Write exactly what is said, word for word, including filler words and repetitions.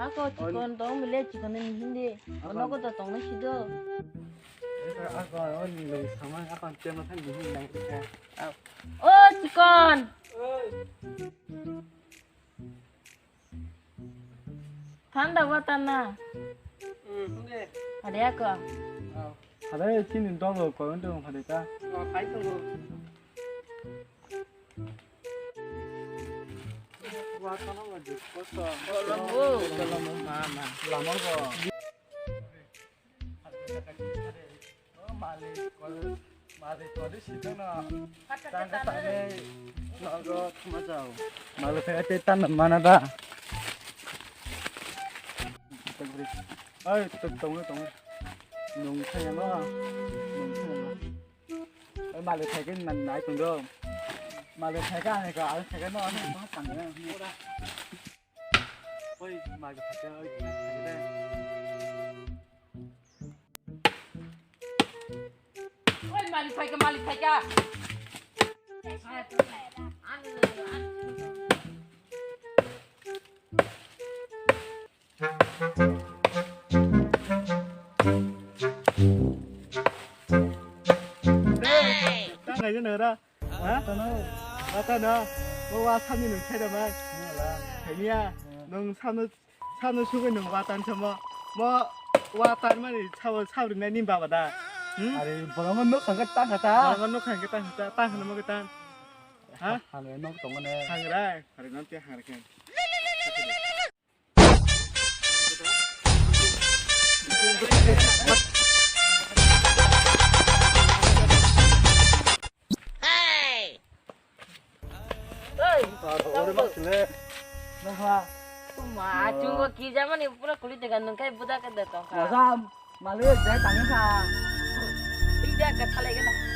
Ako chikon tong mile chikon ni hindi. Ako. Ono ko to tong na sido. Ako, ako, on lo sama ako tema kan hindi lang ka. O chikon. Thanda wata na. Hmm, hindi. Ade ako. Oh. Ade chini dong lo ko ndo phade ka. Oh, khai to. Tolong, oh, tolong, mama. Lama ko. Oh, malik, malik, malik, tangka tangka. Nogo thuma jao. Malik kaya te tan mana da. Oi, tuk tong, tong. Nung thaya no. Nung thaya no. Oi, malik thai ke nan nai tung do. Malik thai ka ne ka, al thai ka no, ano ma tang ne. Oi, malik thai ka, oi, thai ka. Oi, malik thai ka, malik thai ka. Tang hai jana ra. Ha? Tano. Atano. Bo wa samni nung sai da mai. Wala. Thainia. Nung samno, samno sugui nung wa tan samo. Mo wa tan mani sabo sabri nai ni baba da. Hmm? Are borong no khangka tang kata. Borong no khangka tang kata. Tang hano mo kata. Ha? Hangre nok tongone. Hangrai. Are non te hangre kan. Hey! Hey! Ore ma sile. Nokha. Ma, chungo ki jamani pura kuli tegan nungkai buda ke de tongkha. Mosam, malik jai tangkha. Ida ka thalai gana.